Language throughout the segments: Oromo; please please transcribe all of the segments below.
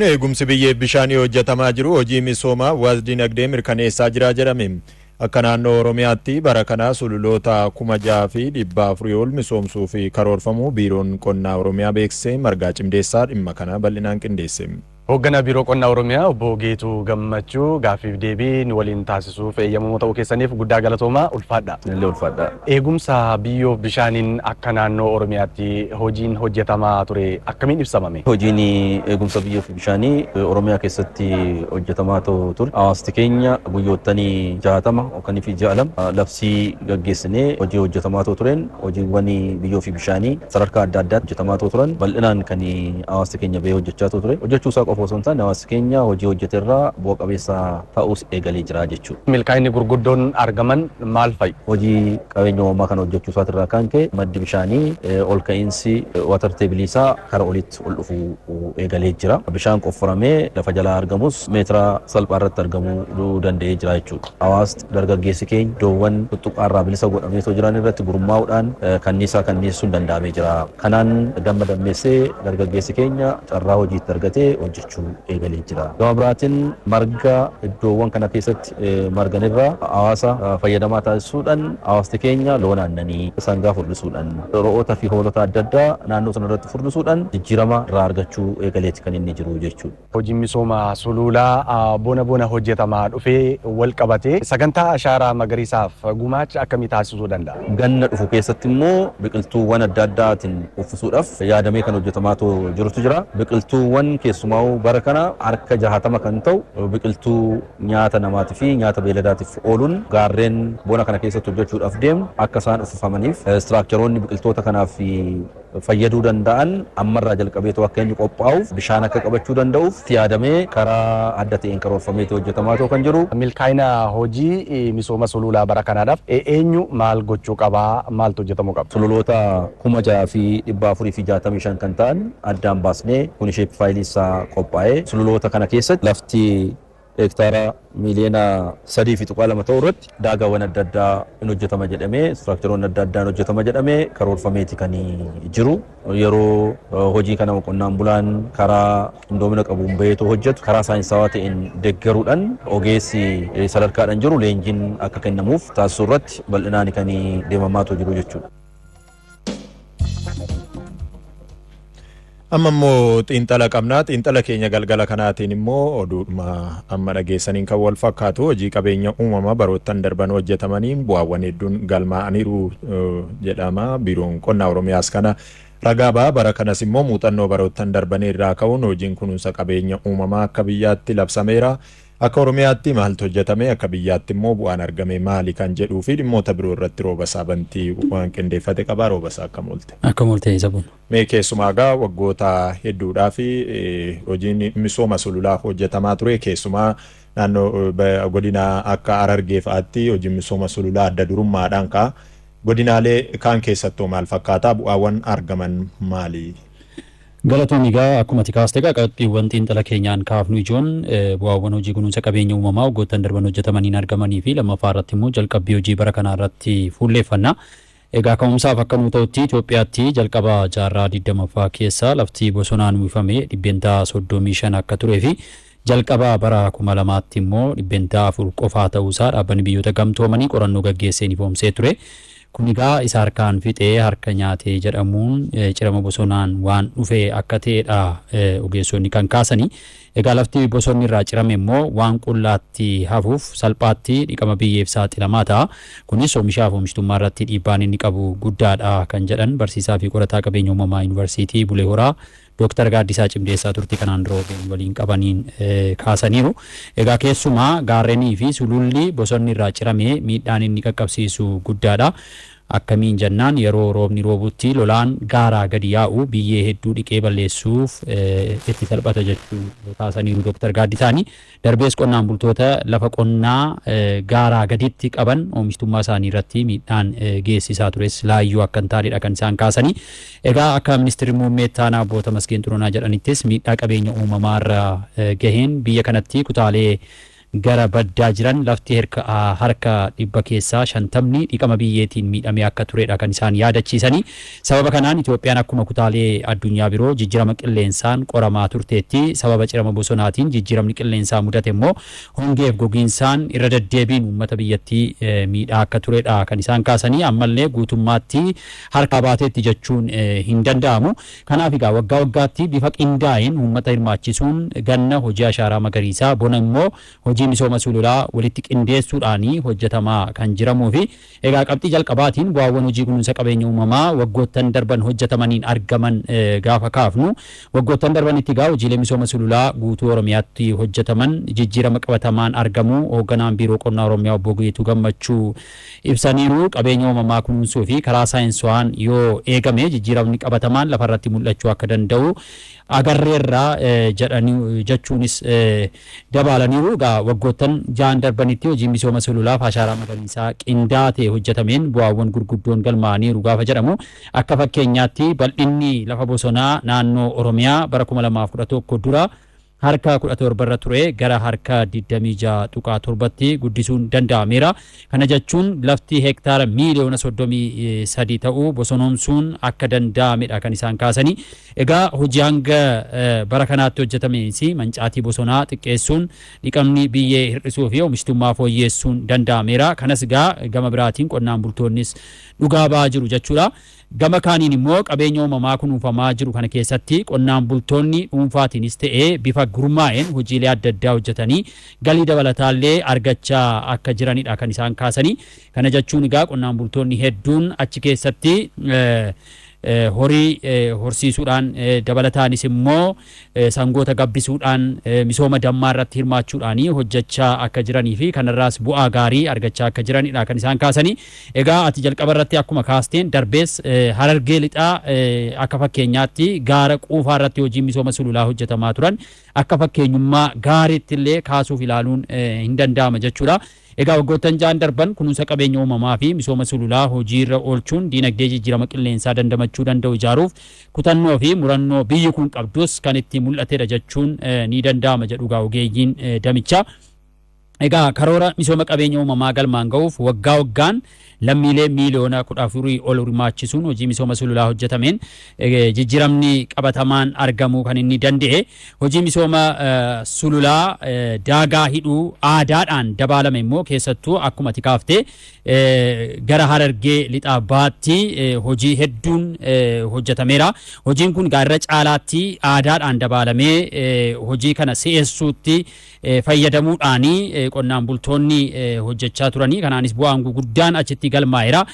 Eegumsi biyyeef bishaanii hojjetamaa jiru hojii misoomaa hawaas dinagdee mirkaneessaa jira jedhame. Akka naannoo Oromiyaatti bara kana sululoota 6,400 ol misoomsuu fi karoorfamuu Biiroon Qonnaa Oromiyaa beeksise. Margaa Cimdeessaa dhimma kana bal'inaan qindeesse. Hoogganaa Biiroo Qonnaa Oromiyaa Obbo Geetuu Gammachuu gaaffiif deebii nu waliin taasisuuf eeyyamamoo ta'uu keessaniif guddaa galatoomaa, ulfaadha. Isinillee ulfaadhaa. Eegumsa biyyoof bishaaniin akka naannoo Oromiyaatti hojiin hojjetamaa ture akkamiin ibsamame? Hojiin eegumsa biyyoof bishaanii Oromiyaa keessatti hojjetamaa ture. Hawaasti keenya guyyoottanii 60 yookaan fi ji'a 2 labsii gaggeessinee hojii hojjetamaa tureen hojiiwwan biyyoo fi bishaanii sadarkaa adda addaatti hojjetamaa turan bal'inaan kan hawaasti keenya bahee hojjechaa ture. Hojjechuu isaa qofa osoo hin taane hawaasti keenya hojii hojjete irraa bu'a qabeessa ta'uus eegalee jira jechuudha. Milkaa'inni gurguddoon argaman maal fa'i? Hojii qabeenya uumamaa kana hojjechuu isaatirraa kan ka'e maddi bishaanii ol ka'iinsi water table isaa kara olitti ol dhufuu eegalee jira. Bishaan qofforamee lafa jalaa argamus meetira salphaa irratti argamuu danda'ee jira jechuudha. Hawaasni dargaggeessi keenya iddoowwan tuttuqaarraa bilisa godhameetoo jiran irratti gurmaa'uudhaan kanniisaa kanniisuun danda'amee jira. Kanaan damma dammeessee dargaggeessi keenya carraa hojii itti argatee hojjechuu eegalee jira. Gama biraatiin marga iddoowwan kana keessatti marganirraa hawaasa fayyadamaa taasisuudhaan hawaasni keenya loon aannanii, sangaa furdisuudhaan, re'oota fi hoolota adda addaa naannoo sana irratti furdisuudhaan jijjiirama irraa argachuu eegaleeti kan inni jiru jechuudha. Hojiin misooma sululaa bona bona hojjetamaa dhufee wal qabatee sagantaa ashaaraa magariisaaf gumaacha akkamii taasisuu danda'a? Ganna dhufu keessatti immoo biqiltuuwwan adda addaatiin uffisuudhaaf yaadamee kan hojjetamaa jirutu jira. Biqiltuuwwan keessumaa bara kana harka 60 kan ta'u biqiltuu nyaata namaatii fi nyaata beeladaatiif ooluun gaarreen bona kana keessatti hojjechuudhaaf deemu akka isaan uffifamaniif istiraakcharoonni biqiltoota kanaaf fayyaduu danda'an ammarraa jalqabeetoo akka inni qophaa'uuf bishaan akka qabachuu danda'uuf yaadamee karaa adda ta'een karoorfameetoo hojjetamaa kan jiru. Milkaa'ina hojii misooma sululaa bara kanaadhaaf eenyu maal gochuu qabaa? Maaltu hojjetamuu qaba? Sululoota 6,465 kan ta'an addaan baasnee kun shape fileii isaa qophaa'ee sululoota kana keessatti lafti hektaara miiliyoona 3.2 ta'u irratti daagaawwan adda addaa in hojjetama jedhamee istiraakcharoonni adda addaa in hojjetama jedhamee karoorfameeti kan jiru. Yeroo hojii kana qonnaan bulaan karaa qindoomina qabuun baheetoo hojjetu karaa saayinsawaa ta'een deeggaruudhaan ogeessi sadarkaadhaan jiru leenjiin akka kennamuuf taasisuu irratti bal'inaan kan deemamaatu jiru jechuudha. Amma immoo xiinxala qabnaa. Xiinxala keenya galgala kanaatiin immoo oduudhuma amma dhageessaniin kan wal fakkaatu hojii qabeenya uumamaa baroottan darban hojjetamaniin bu'aawwan hedduun galmaa'aniiru jedhama. Biiroon Qonnaa Oromiyaas kana ragaa ba'a. Bara kanas immoo muuxannoo baroottan darbanii irraa ka'uun hojiin kunuunsa qabeenya uumamaa akka biyyaatti labsameera. Akka Oromiyaatti maaltu hojjetame, akka biyyaatti immoo bu'aan argame maali kan jedhuu fi dhimmoota biroo irratti Roobasaa Bantii waan qindeeffate qabaa. Roobasaa, akkam oolte? Akkam oolte, Sabuun? Mee keessumaa gaa waggoota hedduudhaa fi hojiin misooma sululaa hojjetamaa ture, keessumaa naannoo godina akka Harargee fa'aatti hojiin misooma sululaa adda durummaadhaan ka'a. Godinaalee kaan keessattoo maal fakkaataa, bu'aawwan argaman maali? Galatoon, egaa akkuma ati kaaste egaa qabxiiwwan xiinxala keenyaan kaafnu ijoon bu'aawwan hojii kunuunsa qabeenya uumamaa waggoottan darban hojjetamaniin argamanii fi lammaffaa irratti immoo jalqabbii hojii bara kanaa irratti fuulleeffanna. Egaa ka'umsaaf akka nuu ta'utti Itoophiyaatti jalqaba jaarraa 20ffaa keessa lafti bosonaan uwwifame 35% akka turee fi jalqaba bara 2000tti immoo 4% qofaa ta'uusaa Dhaabbanni Biyyoota Gamtoomanii qorannoo gaggeesseen ifoomsee ture. Kun egaa isa harkaan fixee harka nyaatee jedhamuun cirama bosonaan waan dhufe akka ta'edha ogeessonni kan kaasanii. Egaa lafti bosonni irraa cirame immoo waan qullaatti hafuuf salphaatti dhiqama biyyeef saaxilamaa ta'a. Kunis oomishaaf oomishtummaa irratti dhiibbaan inni qabu guddaadha kan jedhan barsiisaa fi qorataa qabeenya uumamaa Yuunivarsiitii Bulee Horaa Dooktar Gaaddisaa Cimdeessaa turtii kanaan dura OBN waliin qabaniin kaasaniiru. Egaa keessumaa gaarrenii fi sululli bosonni irraa cirame miidhaan inni qaqqabsiisu guddaadha. Akkamiin jennaan, yeroo roobni roobutti lolaan gaaraa gadi yaa'u biyyee hedduu dhiqee balleessuuf itti salphata jechuu kaasaniiru Dooktar Gaaddisaani. Darbees qonnaan bultoota lafa qonnaa gaaraa gaditti qaban oomishtummaa isaanii irratti miidhaan geessisaa tures laayyoo akka hin taanedha kan isaan kaasanii. Egaa akka Ministeerri Muummee Itti Aanaa Obbo Tamasgeen Xurunaa jedhanittis miidhaa qabeenya uumamaa irra gaheen biyya kanatti kutaalee Gara baddaa jiran lafti harka 50% dhiqama biyyeetiin miidhamee akka turedha kan isaan yaadachiisanii. Sababa kanaan Itoophiyaan akkuma kutaalee addunyaa biroo jijjiirama qilleensaan qoramaa turteetti. Sababa cirama bosonaatiin jijjiiramni qilleensaa mudate immoo hongeef gogiinsaan irra deddeebiin uummata biyyattii miidhaa akka turedha kan isaan kaasanii. Ammallee guutummaatti harkaa baateetti jechuun hin danda'amu. Kanaaf egaa waggaa waggaatti bifa qindaa'een uummata hirmaachisuun ganna hojii ashaaraa magariisaa, bona immoo hojii misooma sululaa walitti qindeessuudhaan hojjetamaa kan jiramuu fi egaa qabxii jalqabaatiin bu'aawwan hojii kunuunsa qabeenya uumamaa waggoottan darban hojjetamaniin argaman gaafa kaafnu, waggoottan darbanitti egaa hojiilee misooma sululaa guutuu Oromiyaatti hojjetaman jijjiirama qabatamaan argamuu hoogganaan Biiroo Qonnaa Oromiyaa Obbo Geetuu Gammachuu ibsaniiru. Qabeenya uumamaa kunuunsuu fi karaa saayinsawaan yoo eegame jijjiiramni qabatamaan lafarratti mul'achuu akka danda'u agarreerra jedhanii jechuunis dabaalaniiru. Egaa waggoottan 6n darbanitti hojiin misooma sululaaf ashaaraa magariisaa qindaa'aa ta'e hojjetameen bu'aawwan gurguddoon galmaa'aniiru gaafa jedhamu, akka fakkeenyaatti bal'inni lafa bosonaa naannoo Oromiyaa bara 2011 dura harka 17 irra ture gara harka 26.7tti guddisuun danda'ameera. Kana jechuun lafti hektaara miiliyoona 33 ta'u bosonoomsuun akka danda'amedha kan isaan kaasanii. Egaa hojii hanga bara kanaatti hojjetameenis mancaatii bosonaa xiqqeessuun, dhiqamni biyyee hir'isuu fi oomishtummaa fooyyeessuun danda'ameera. Kanas egaa gama biraatiin qonnaan bultoonnis dhugaa ba'aa jiru jechuudha. Gama kaaniin immoo qabeenya uumamaa kunuunfamaa jiru kana keessatti qonnaan bultoonni dhuunfaatiinis ta'ee bifa gurmaa'een hojiilee adda addaa hojjetanii galii dabalataallee argachaa akka jiranidha kan isaan kaasanii. Kana jechuun egaa qonnaan bultoonni hedduun achi keessatti horii horsiisuudhaan, dabalataanis immoo sangoota gabbisuudhaan, misooma dammaa irratti hirmaachuudhaan hojjechaa akka jiranii fi kanarraas bu'aa gaarii argachaa akka jiranidha kan isaan kaasanii. Egaa ati jalqaba irratti akkuma kaasteen darbees Harargee Lixaa akka fakkeenyaatti gaara Quufaa irratti hojiin misooma sululaa hojjetamaa turan akka fakkeenyummaa gaariitti illee kaasuuf ilaaluun hin danda'ama jechuudha. Egaa waggoottan 6n darban kunuunsa qabeenya uumamaa fi misooma sululaa hojiirra oolchuun diinagdee jijjiirama qilleensaa dandamachuu danda'u ijaaruuf kutannoo fi murannoo biyyi kun qabdus kan itti mul'atedha jechuun ni danda'ama jedhu egaa ogeeyyiin damichaa. Egaa karoora misooma qabeenya uumamaa galmaan ga'uuf waggaa waggaan lammiilee miiliyoona 14 ol hirmaachisuun hojii misooma sululaa hojjetameen jijjiiramni qabatamaan argamuu kan inni danda'e. Hojii misooma sululaa daagaa hidhuu aadaadhaan dabaalame immoo keessattuu akkuma ati kaaftee gara Harargee Lixaa Baatti hojii hedduun hojjetameera. Hojiin kun irra caalaatti aadaadhaan dabaalamee hojii kana si'eessuutti fayyadamuudhaan qonnaan bultoonni hojjechaa turanii, kanaanis bu'aan guguddaan achitti galmaa'eera.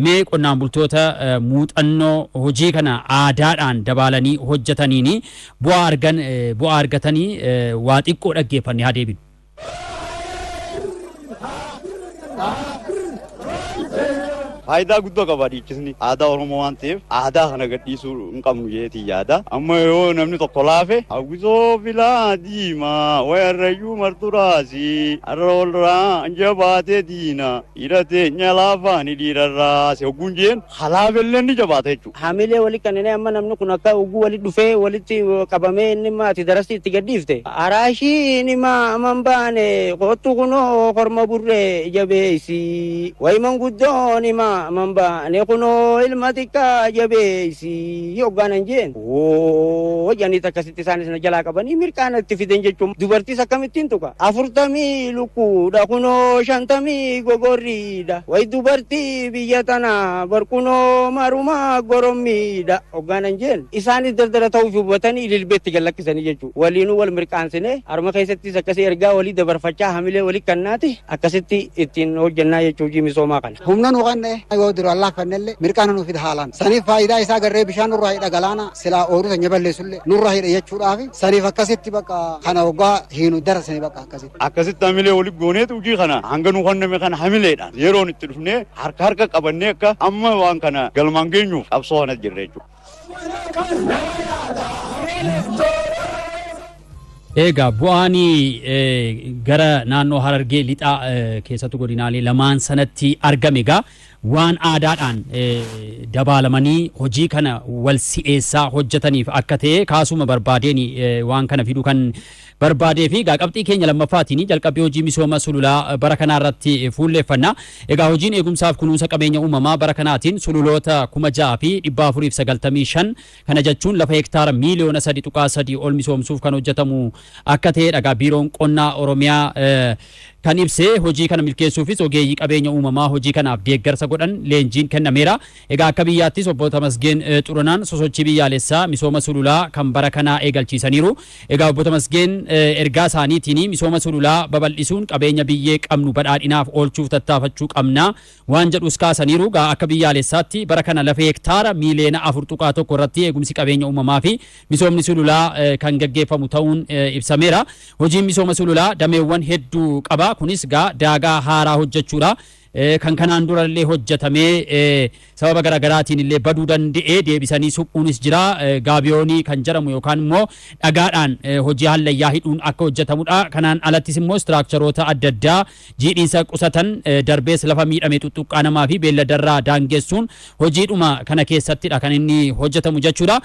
Mee qonnaan bultoota muuxannoo hojii kana aadaadhaan dabaalanii hojjetaniin bu'aa argatanii waa xiqqoo dhaggeeffannee haa deebinu. Faayidaa guddaa qaba dhiichisni aadaa Oromoo waan ta'eef, aadaa kana gadhiisuu hin qabnu jeetii yaada. Amma yoo namni tokko laafe, hawwisoo filaa diimaa wayarrayyuu marturaasi har'a olraa jabaatee diina hidhatee nyalaafaa ni dhiirarraase hogguun jeen halaafellee ni jabaata jechuudha. Hamilee wali kanneen amma namni kun akka oguu wali dhufee walitti qabamee inni maati darasti itti gadhiifte. Araashiin himaa baane kottu kunoo korma burree jabeessi. Wayi manguddoon himaa baane kunoo ilma xiqqaa jabeessi hoggaanan jeen. Woo janiit akkasitti isaanis na jalaa qabanii mirqaana itti fidan jechuun, dubartiis akkamittiin tuqa. 40 lukkuudha kunoo, 50 gogorriidha. Wayi dubartii biyya tanaa barkunoo marumaa gorommiidha hoggaanan jeen. Isaanis dardara ta'uuf hubatanii ililbeetti gallakkisanii jechuudha. Waliinuu wal mirqaansine harma keessattis akkasii ergaa walii dabarfachaa hamilee walii kannaati akkasitti ittiin hojjannaa jechuu hojii misoomaa kana. Humna nu kanne yoo duraan laaffannellee mirqaana nu fida haalaan. Saniif faayidaa isaa garree bishaan nurraa hidha, galaana silaa ooyiruu sanya balleessullee nurraa hidha jechuudhaaf, saniif akkasitti bakka kana waggaa hiinu darasanii bakka akkasitti. Akkasitti hamilee walitti gooneetu hojii kana hanga nu kenname kana hamileedhaan yeroon itti dhufnee harka harka qabannee akka amma waan kana galmaan geenyuuf qabsoo kana jirra jechuudha. Egaa bu'aan gara naannoo Harargee Lixaa keessattuu godinaalee lamaan sanatti argame egaa Waan aadaadhaan dabaalamanii hojii kana wal si'eessaa hojjetaniif akka ta'e kaasuma barbaadeen waan kana fiduu kan barbaadee fi egaa qabxii keenya lammaffaatiin jalqabbii hojii misooma sululaa bara kanaa irratti fuulleeffanna. Egaa hojiin eegumsaaf kunuunsa qabeenya uumamaa bara kanaatiin sululoota 6,495, kana jechuun lafa hektaara miiliyoona 3.3 ol misoomsuuf kan hojjetamu akka ta'edha. Egaa Biiroon Qonnaa Oromiyaa kan ibse, hojii kana milkeessuufis ogeeyyii qabeenya uumamaa hojii kanaaf deeggarsa godhan leenjiin kennameera. Egaa akka biyyaattis obbo Tamasgeen Xurunaan sosochii biyyaalessaa misooma sululaa kan bara kanaa eegalchiisaniiru. Egaa obbo Tamasgeen ergaa isaaniitiin misooma sululaa babal'isuun qabeenya biyyee qabnu badhaadhinaaf oolchuuf tattaafachuu qabna waan jedhus kaasaniiru. Egaa akka biyyaalessaatti bara kana lafa hektaara miiliyoona 4.1 irratti eegumsi qabeenya uumamaa fi misoomni sululaa kan gaggeeffamu ta'uun ibsameera. Hojiin misooma sululaa dameewwan hedduu qaba. Kunis gaa daagaa haaraa hojjechuudha. Kan kanaan durallee hojjetamee sababa garaagaraatiin illee baduu danda'ee deebisanii suphuunis jira. Gaabiyoonii kan jedhamu yookaan immoo dhagaadhaan hojii hallayyaa hidhuun akka hojjetamudha. Kanaan alattis immoo istiraakcharoota adda addaa jiidhiinsa qusatan, darbees lafa miidhame tuttuqqaa namaa fi beelladarraa daangessuun hojiidhuma kana keessattidha kan inni hojjetamu jechuudha.